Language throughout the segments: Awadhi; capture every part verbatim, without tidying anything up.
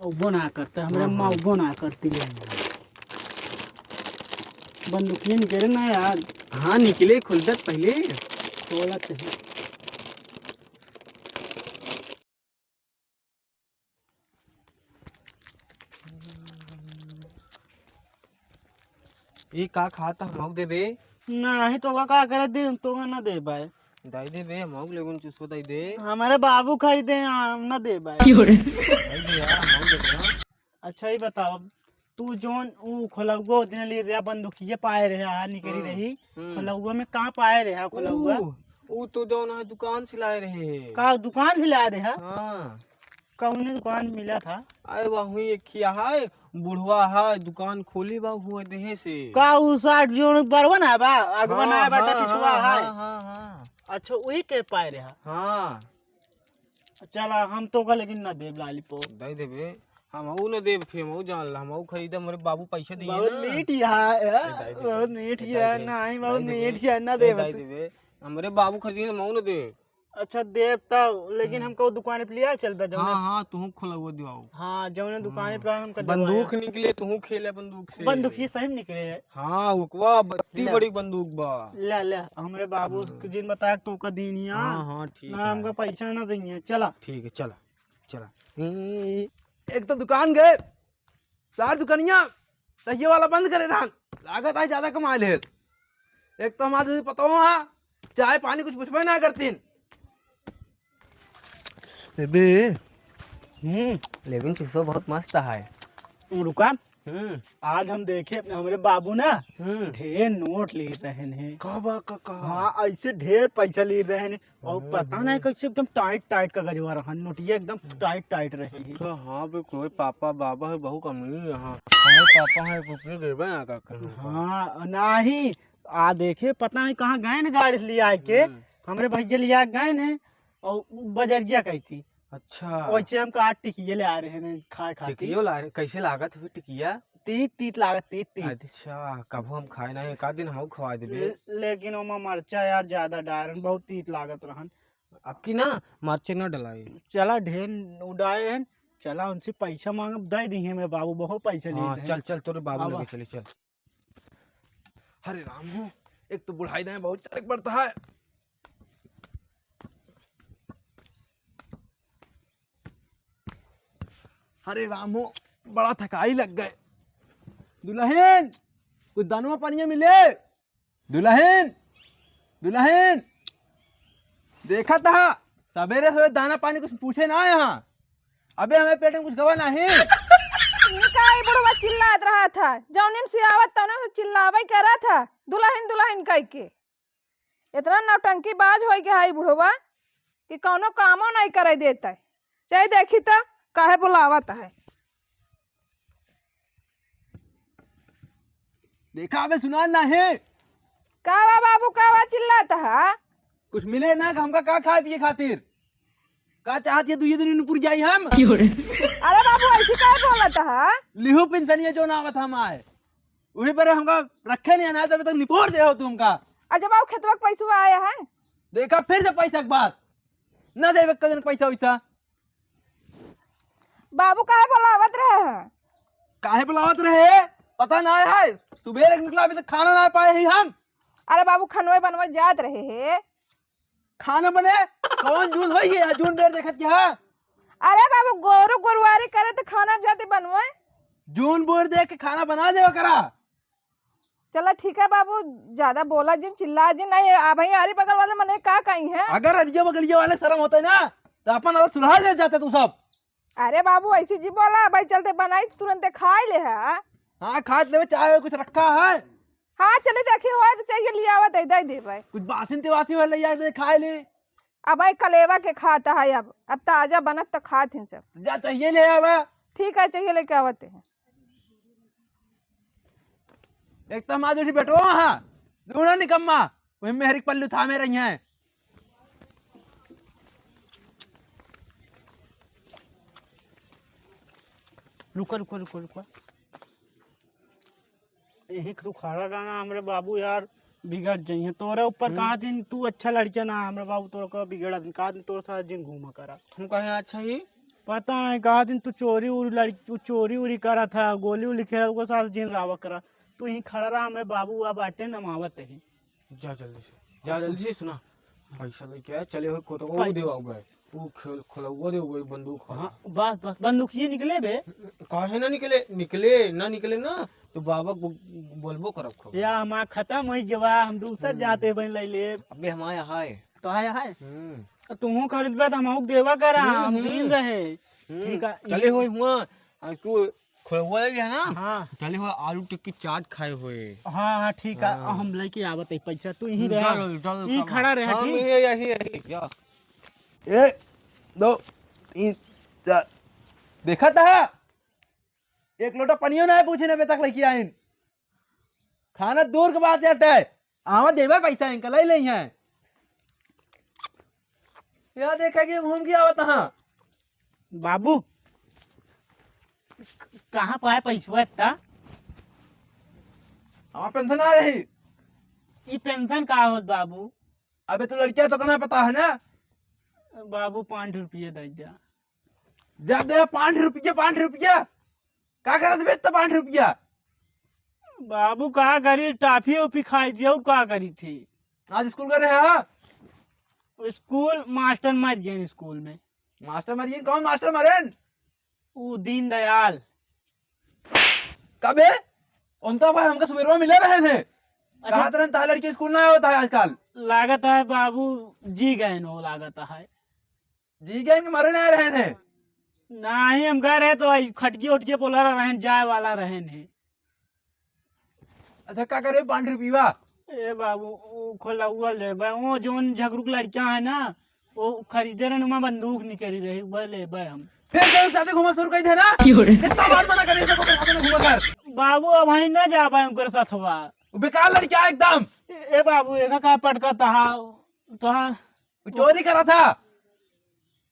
उबो ना करता, हमरे हाँ, अम्मा हाँ। उबो ना करती ले। बंदूकिया निकले ना यार। हाँ, निकले, खुल दे पहले। खोलत है। ई का खात ह, हमहू देबे? नाही, तोका का करे दे, तोका ना दे पाए। दाई देबे, हमहू लेबे चुसको दाई दे। हमारे बाबू खरीदे, हम ना दे पाए। क्यों रे? दाई दे यार, हमहू देबे, हाँ। अच्छा, ई बताओ, तू जौन ऊ खोलौआ दिन ले रहा, बंदूकिया पाए रहे, आ निकरी हम्म, रही, हम्म। खोलौआ में का पाए रहे, आ खोलौआ? ऊ, ऊ तो जौन है दुकान से लाए रहे। का दुकान से लाए रहे? हाँ। कौने दुकान मिला था? अरे, वही एक खिया है, बुढ़वा है, दुकान खोली बा, हुए देहे से। का उ साठ जोन बरवन है बा, अगवन हाँ, है बा, हाँ, टटिसवा हाँ, है। हाँ, हाँ, हाँ। अच्छा, वही के पाए रहा। हाँ। चला, हम तो का लेकिन ना देब लालीपॉप। दे देबे, हमहू ना देब, फिर हमहू जान ला, हमहू खरीदे, हमरे बाबू पैसा दिए बहुत ना। मीठ है, ए, दे देबे, बहुत मीठ दे है, देबे, नहीं, बहुत दे देबे, मीठ है, ना ए, देब दे तू। देबे, हमरे बाबू खरीदे, हमहू ना देब। अच्छा, देब तब, लेकिन हम्म। हमको दुकान पे लिया चल बे, जौने हाँ, हाँ, तुहू खोलौआ दिवाओ। हाँ, जौने दुकान हाँ। पे हमको बंदूक दिवाया। निकले, तुहू खेले बंदूक से। बंदूक ये सही में निकले है। हाँ, ओकवा बत्ती ले। बड़ी बंदूक बा। ले, ले, हमरे बाबू हम्म। के जिन बताया तो का दीनिया। हाँ, हाँ, ठीक ना, है। हमको पैसा ना देंगे, चला। ठीक है, चला, चला। ई, एक तो दुकान गए, सार दुकनिया, तहिए वाला बंद करे रहन। लागत है ज्यादा कमा ले। एक तो हमारे पता हो, हाँ, चाय पानी कुछ पूछबे ना करतीन। बेबे, हम्म। लेकिन चुसो बहुत मस्त है। रुका। हम्म। आज हम देखे अपने, हमरे बाबू ना हम्म। ढेर नोट ले रहे हैं। का बा, का, का? हाँ, ऐसे ढेर पैसा ले रहे हैं। और हम्म, पता नहीं हम्म। कैसे एकदम टाइट टाइट कागजवा रहन, नोटिया एकदम टाइट टाइट रहे। अच्छा, हाँ बे, कोई पापा बाबा है, बहुत अमीर यहाँ। हमारे पापा है, पुपरी गरीबा यहाँ का कहीं। हाँ, नहीं, आ देखे, पता नहीं कहाँ गए न गाड़ी से लिया के, हम्म। हमरे भैया लिया गए न, और बजरिया कही थी। अच्छा। वैसे हम का टिकिया ले आ रहे हैं खाए खातिर। टिकियो ला रहे, कैसे लागत है टिकिया? तीत तीत लागत, तीत तीत। अच्छा, कबो हम खाए नहीं, एक आध दिन हमहू खवा देबे। ले-, लेकिन ओमा मरचा यार ज्यादा डाल रहन, बहुत तीत लागत रहन। अब की ना मरचे ना डलाई। चला ढेर उड़ाए रहन, चला उनसे पैसा मांगब, दे दिहे मेरे बाबू, बहुत पैसा ले हाँ, रहे हैं। चल, चल, तोरे बाबू आवा। लगे चले, चल। हरे राम हो, एक तो बुढ़ाई दाएं बहुत चलक पड़ता है। हरे राम हो, बड़ा थकाई लग गए। दुलहिन, कुछ दानवा पनिया मिले? दुलहिन, दुलहिन, देखा था, सबेरे सबेरे दाना पानी कुछ पूछे ना आए हाँ। अबे हमें पेट में कुछ गवा नहीं। ई का ई बुढ़वा चिल्लात रहा था, जौने में से आवत तौने से चिल्लावे करा था, दुलहिन दुलहिन कह के। इतना नौटंकीबाज होइ गया है ई बुढ़वा कि कौनो कामो नहीं करे देता है। चाहे देखी तो काहे बुलावत है। देखा अबे सुना ना है। का बा बाबू, का बा चिल्लात है? कुछ मिले ना हमका का खाए पिए खातिर? का चाहत है दुइये दिन में पुर जाई हम? अरे बाबू ऐसी काहे बोलत है? लिहो पेंशनिया जो ना आवत हम आए। वही पर हमका रखे नहीं ना, तब तक निपोर दे हो तुमका। अच्छा बाबू, खेतवा के पैसवा आया है? देखा फिर से पैसा के बात। ना देवे कजन पैसा वैसा। बाबू काहे बुलावत रहे हैं? काहे बुलावत रहे? पता ना है। सुबह निकला अभी तक खाना ना पाए ही हम। अरे बाबू खनवे बनवे जात रहे हैं। खाना बने? कौन जून होई है? जून बेर देखत के हाँ? अरे बाबू गोरू गोरुआरी करे तो खाना जाते बनवे। जून बोर देख के खाना बना देवा करा। चला ठीक है बाबू, ज्यादा बोला जिन, चिल्ला जिन, नहीं अब ही आरी बगल वाले मने का कही है। अगर अरिया बगलिया वाले शर्म होते ना तो अपन और सुलहा ले जाते तू सब। अरे बाबू ऐसी जी बोला भाई, चलते बनाई तुरंत खाई ले है। हाँ खाए लेवे, चाहे कुछ रखा है। हाँ चले देखी हो तो चाहिए लियावत है, दे दे भाई। कुछ बासिन तिवासी वाले ले जाते खाए ले। अब भाई कलेवा के खाता है, अब अब ताजा बनत तो खात हैं सब। जा चाहिए ले आवा। ठीक है चाहिए लेके आवत हैं। एक तो हमारे उठी बैठो हाँ, दूना निकम्मा, वही मेहरी के पल्लू थामे रही हैं। रुका रुका रुका रुका। यही तू खड़ा रहना, हमरे बाबू यार बिगड़ जाइए। तोरे ऊपर हम्म। कहा दिन तू अच्छा लड़का ना, हमरे बाबू तोरे को बिगड़ दिन, कहा दिन तोरे साथ दिन घूमा करा। हम कहे अच्छा ही पता नहीं कहा दिन तू चोरी उरी लड़की, तू चोरी उरी करा था, गोली उली खेला, ओकर साथ जिन रावा करा। तू यहीं खड़ा रहा, मैं बाबू आ बाटे न, हम आवत ही। जा जल्दी से, जा जल्दी से, सुना। पैसा लेके आए, चले हो कोतवा भाई। देवा गए। वो खेल, खोलवा दे, वो बंदूक हो। हाँ, बस, बस, बंदूक ये निकले बे। काहे ना निकले, निकले, ना निकले ना, तो बाबा को बोलबो करब खूब। या हमार खत्म हो गया, हम दूसर हम्म। जाते बन ले ले। अबे हमारे यहाँ है। तो है, है? हम्म। तो तू खरीदबे तो हम देवा करा, हम्म, हम हम्म। दिन रहे। हम्म। ठीक है। चले हो हुआ, आ, तू खोलवा ले है ना? हाँ। चले हो आलू टिक्की चाट खाए हुए। हाँ, हाँ, ठीक है। हाँ। हम लेके आवत है पैसा, तू यहीं हम्म, रह। चल, चल, यहीं चल। खड़ा रह, हाँ, ठीक? यही, यही, यही, जा। एक, दो, तीन, चार। देखा था? एक लोटा पनियो ना है पूछे ने अबे तक लेके आइन। खाना दूर के बात जाता है। आवा देवे पैसा इनका ले ले हैं। या देखा कि घूम के आवत हाँ। बाबू, कहाँ पाए पैसवा इतना? हमार पेंशन आ रही। ई पेंशन का होत बाबू? अबे तू लड़किया तो कना पता है ना? बाबू, पाँच रुपये दे जा। जा दे पाँच रुपये, पाँच रुपये। का करत बे इतना पाँच रुपया? बाबू, का करी, टाफी ओफी खाई जी, और का करी थी? आज स्कूल गए रहे हा? स्कूल मास्टर मर गए स्कूल में। मास्टर मर गए? कौन मास्टर मरेन? ऊ दीनदयाल। कबे? उनका भाई हमका सुबेरवा मिले रहे थे। अच्छा। कहा तरह तार लड़के स्कूल ना आवत है आजकल। लागत है बाबू जी गए नो, लागत है। जी गए कि मरे ना रहे थे? नहीं, हम कह रहे तो आई खटकी उटकी बोला रहे हैं, जाए वाला रहे हैं। अच्छा, का करे पाँच रुपया? ए बाबू, वो खोला हुआ ले बे, वो जोन झगड़ू के लड़का है ना, वो खरीदे रहे, नुमा बंदूक निकली रही, वो ले बे हम। फिर से साथे घूमा शुरू कर दे ना। क्यों रे? कितना बार मना करे, इसको साथे ना घूमा कर। बाबू, अब वहीं ना जा पाए उनकर साथ हुआ। वो बेकार लड़का है एकदम। ए, ए बाबू, एका का पटका तहा, तहा। वो चोरी करा था।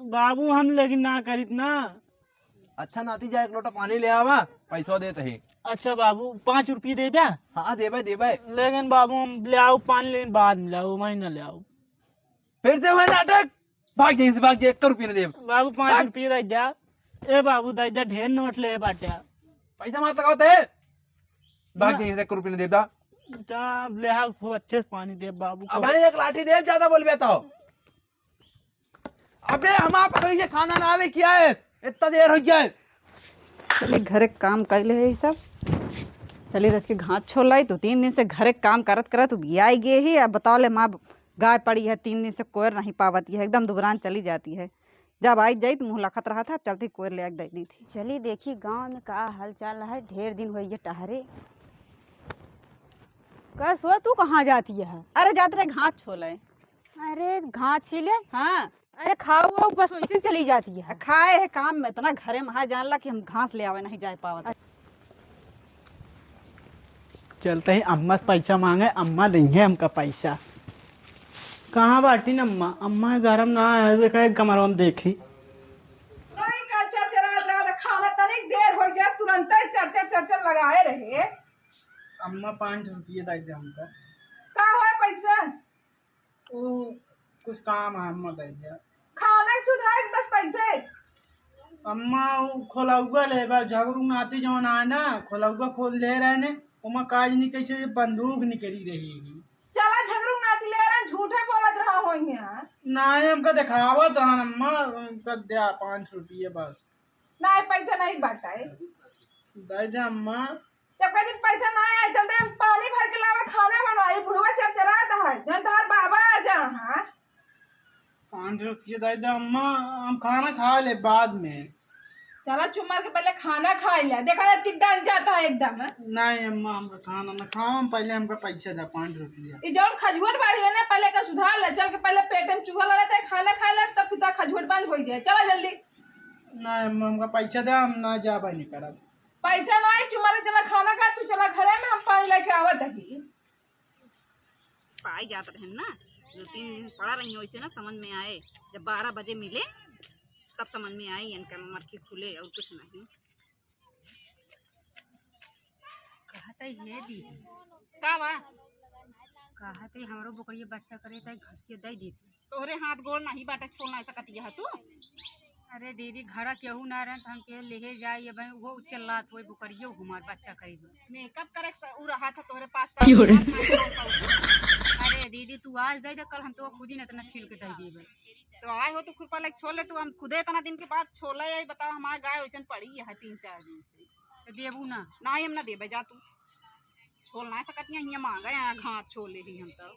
बाबू, हम लेकिन ना करित ना। अच्छा नाती, जा एक लोटा पानी ले आवा, पैसा देत ही। अच्छा बाबू, पाँच रुपये देबे? हाँ, देबे, देबे। लेकिन बाबू, हम ले आओ पानी, लेकिन बाद में ले आओ, वहीं ना ले आओ। फिर से वही नाटक, भाग जाए से, भाग जाए, एक रुपये ना देब। बाबू, पाँच भाग। रुपये दे जा। ए बाबू, दे जा, ढेर नोट ले बाटे। पैसा मार लगावत है, भाग ना। जाए से, एक रुपये ना देब दा। जा, ले आओ, खूब अच्छे से पानी दे बाबू को। अब भाई, एक लाठी देब, ज्यादा बोलबे तो। अबे हमार पतोहिया खाना ना लेके आए, इतना देर हो गया है। चली घरे क काम कर ले है सब। चली रच के घास छोल लाई, तो तीन दिन से घरे क काम करत करत उबियाई गए ही। अब बताओ ले माँ, गाय पड़ी है, तीन दिन से कोयर नहीं पावत है, एकदम दुबरान चली जाती है। जब आई जाई तो मुँह लखत रहा था, अब चलती कोयर ले आके दे दी थी। चली देखी गाँव में का हाल चाल है, ढेर दिन हो गए टहरे। कस हो, तू कहाँ जाती है? अरे जात रहे घास छोले। अरे घास छीले? हाँ। अरे खाओ, बस वैसे चली जाती है। खाए है काम में इतना, घरे में है, जान ला कि हम घास ले आवे नहीं जाए पावत। चलते ही अम्मा से पैसा मांगे, अम्मा देंगे हमका पैसा। कहाँ बाटी न अम्मा? अम्मा के घर में ना आए, देखा एक कमरवा में देखी। भाई का चरचरा रहा, खाना तनिक देर हो गया, तुरंत ही चरचर चरचर लगाए रहे। अम्मा पाँच रुपये दे दे हमका। का होए पैसा? ओ, कुछ काम है, अम्मा दे दिया। खाना के सुधार के बस पैसे। अम्मा, वो खोलौआ ले बा, झगड़ू नाती जौन आए ना, खोलौआ खोल ले रहे ने, ओमा काज नहीं कैसे बंदूक निकली रही है। चला झगड़ू नाती ले रहे, झूठे बोलत रहा हो यहाँ। नहीं, हमका दिखावत रहा अम्मा, हमका दिया पाँच रुपये बस। नहीं, पैसा नहीं बाटा है। दे दे अम्मा। जब कह दिन पैसा ना आए, चलते हम पानी भर के लावे, खाना बनवाई, बुढ़वा चरचरात है, जन तुम्हार बाबा आ जा, हाँ। पाँच रुपये दे दे अम्मा, हम खाना खा ले बाद में। चला चुप मार के पहले खाना खा ले, देखा जाए कितना जाता है एकदम। नहीं अम्मा, हमका खाना ना खाओ, हम पहले हमका पैसा दे पाँच रुपया। ये जौन खजुआत बाड़ी है ना, पहले का सुधार ले, चल के पहले पेट में चूहा लड़ा था, खाना खा ले, तब तू खजुआत बंद हो जाए। चला जल्दी। नहीं अम्मा, हमका पैसा दे, हम ना जाबे नहीं करब। पैसा ना है, चुमारे चला खाना खा, तू चला घरे में, हम पानी लेके आवत हई। पाई जात रहन ना, दो तीन दिन पड़ा रही, वैसे ना समझ में आए, जब बारह बजे मिले तब समझ में आई, इनका मरखी खुले और कुछ नहीं। कहत है, "हे दीदी।" का बा? कहत है, "हमरो बोकरिया बच्चा करे, ताई घसिया दे दीदी।" तोहरे हाथ गोड़ नहीं बाटे, छोड़ नहीं सकत यह तू। अरे दीदी, घरा केहू ना रहन त हम के लेहे जाई, अब वो चिल्लात होई, बुकरियो हमार बच्चा करीब। मेकअप करे से उ रहा था तोहरे पास। क्यों रे? अरे दीदी, तू आज दे दे, कल हम तो खुद ही न इतना छील के दे देबे। तो आए हो तो खुरपा लेके छोल ले, तू हम खुदे इतना दिन के बाद छोले आई, बताओ हमार गाय वैसन पड़ी है तीन चार दिन से। तो देबू ना? ना ही हम ना देबे, जा तू। छोल ना सकत हियाँ, हियाँ मांगा, यहाँ घास छोले ही हम तो।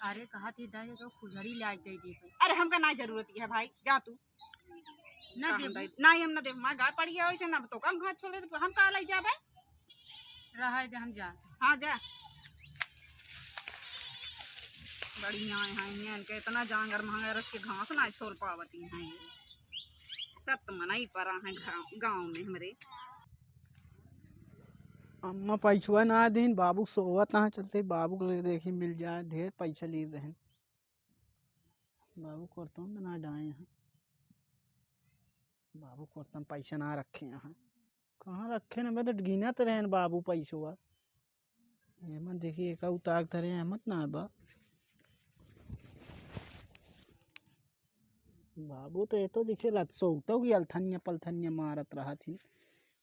अरे कहा थी दे दे तो खुजड़ी ले आज दे देबे। अरे हमका ना जरूरत है भाई, जा तू। ना देबू? ना ही हम ना देबे, हमार गाय पड़ी है वैसे ना, तो कम घास छोले तो हम का लाई जाबे? रहा दे, हम जा। हाँ, जा। बढ़िया है, इनके इतना जांगर मांगर रख के घास ना छोल पावती हैं ये। सत मनई परा है गाँव, गाँव में हमरे। अम्मा पैसवा ना दीन, बाबू सोवत ना चलते, बाबू के लिए देखी मिल जाए, ढेर पैसा ली रहन। बाबू करतौन ना डाए हैं। बाबू करतौन पैसा ना रखे हैं। कहाँ रखे न, मैं तो गिनत रहेन बाबू पैसवा। एमन देखी, एका उतार धरे, एमत ना बा। बाबू तो एतो दिखे लत सोतौ की अलथनिया पलथनिया मारत रहत ही।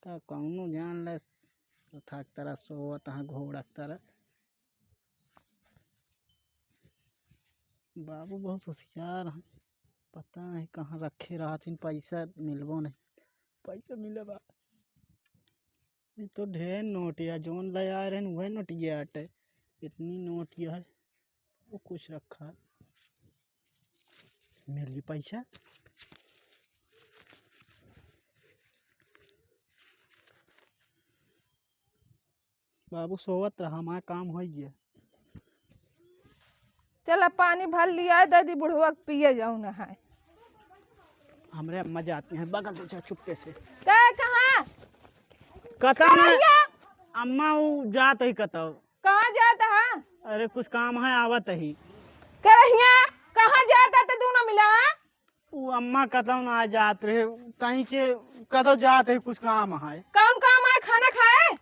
का कौनो जान ले, थक तरह सोवत हाँ घोड़क तरह। बाबू बहुत होशियार हैं, पता नहीं कहाँ रखे रहथिन, पैसा मिलबो नहीं, पैसा मिले बा। ये तो ढेर नोट या, जौन ले आए रहन वह नोटिया आटे, इतनी नोट या है, वो कुछ रखा है, मिली पैसा। बाबू सोवत रहा, हमार काम होइ गया। चल, अब पानी भर लिया, दे दी बुढ़वा के पिए जाऊ नहाए। हमरे अम्मा जाती हैं बगल से, जा चुपके से। ते कहाँ? कतौ कहाँ ना, या? अम्मा वो जात ही कतौ। कहाँ जात है? अरे कुछ काम है, आवत ही। करहिया, कहाँ जात है ते दोनों मिला? उ अम्मा कतौ ना जात रहे, तहीं के कतौ जात है, कुछ काम है। कौन काम है? खाना खाए?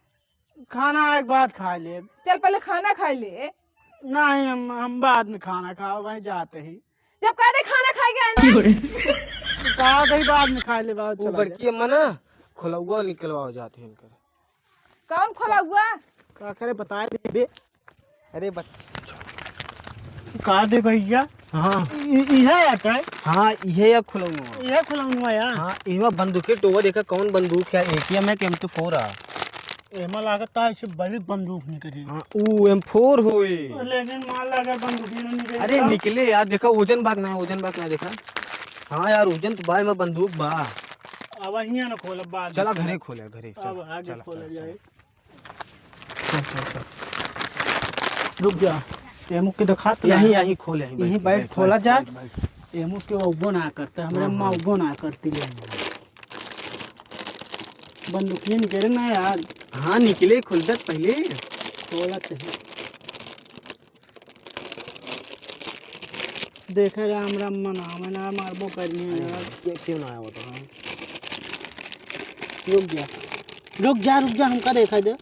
खाना एक बाद खा ले। चल पहले खाना खा ले। नहीं, हम, हम बाद में खाना खाओ, वहीं जाते ही। जब कहते खाना खाए के आना। कहा थे बाद में खा ले, बाद वो चला बड़की जाए। अम्मा ना खोलौआ निकलवाओ जाते हैं इनकर। कौन खोलौआ? का करे बताए दे बे। अरे बत- का दे भैया? हाँ। इ-, इहे या का? हाँ, इहे या खोलौआ। इहे खोलौआ या? हाँ, इहवा बंदूक के टोवा देखा, कौन बंदूक है? एकेएम है कि एम टू फोर आ? एमा लागत है ऐसे बड़ी बंदूक निकली। हाँ, ऊ एम फोर होई। लेकिन मार लगा बंदूक ही ना निकली। अरे निकले यार, देखा वजन बाक ना, वजन बाक ना देखा। हाँ यार, वजन तो बा, एमा बंदूक बा। अब हियाँ ना खोलब, बाद में चला खोलब। घरे खोले, घरे, अब चला, आगे चला, खोला चला, जाए। चला। चल, चल, चल। रुक जा, एमू के देखात ना। यहीं, यहीं खोले, यहीं यहीं बैठ, बैठ, खोला बैठ, जा। बैठ, बैठ। एमू के उबो ना करता, हमरे हाँ, अम्मा हाँ। उबो ना करती ले। बंदूकिया निकले ना यार। हाँ, निकले, खुल तक पहले। खोलत है। देखे राम राम मनावे ना, मारबो करनी है अरे यार। यार, क्यों, क्यों ना आया वो तो, हाँ। रुक जा, रुक जा, रुक जा, हमका देखा दे।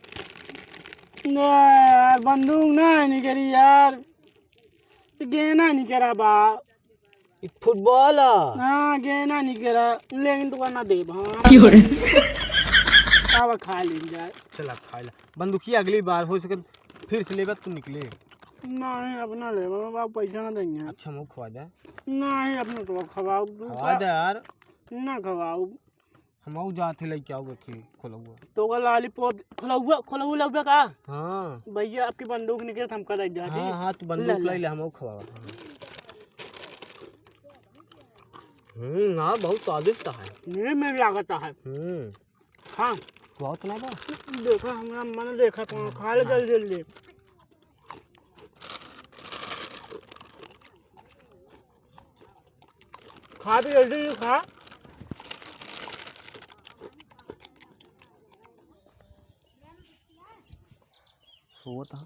ना यार, बंदूक ना है निकरी यार, गेना निकरा बा। ई फुटबॉल है। हाँ, गेना निकरा, लेकिन तू ना देब, हाँ। क्यों रे? अब खा ले जाए। चला खा ले। बंदूकिया अगली बार हो सके फिर से लेबे तू निकले। नहीं, अपना ले, बाबा, पैसा ना देंगे। अच्छा, मुँह खवा दे। नहीं, अपना तो खवाओ, तू खवा दे यार। ना खवाओ। हम आऊ जात है लेके आओ, देखी, खोलौआ। तो का लालीपॉप, खोलौआ, खोलौआ लौबे का? हाँ। भैया, आपकी बंदूक निकले, हमका दे जा, हाँ, ठीक? हाँ, तू बंदूक ले, ले। ले ले, हम आऊ खवावा। हम्म, हाँ, बहुत स्वादिष्ट है। ये में लागत है। हम्म। हाँ। बहुत ना बा। देखा, हमरा मन देखा, तो खा ले जल्दी, जल्दी। खा भी जल्दी, खा। सोवत हा,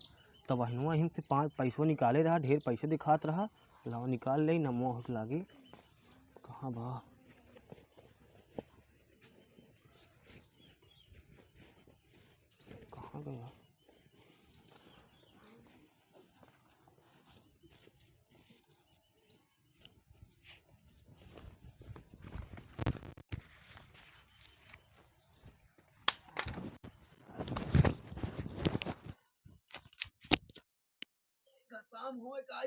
तब अहिनवा अहिन से पाँच पैसो निकाले रहा, ढेर पैसे दिखात रहा, लावा निकाल ले, नमो हक लागे। कहाँ बा? कहाँ गया? शाम होए का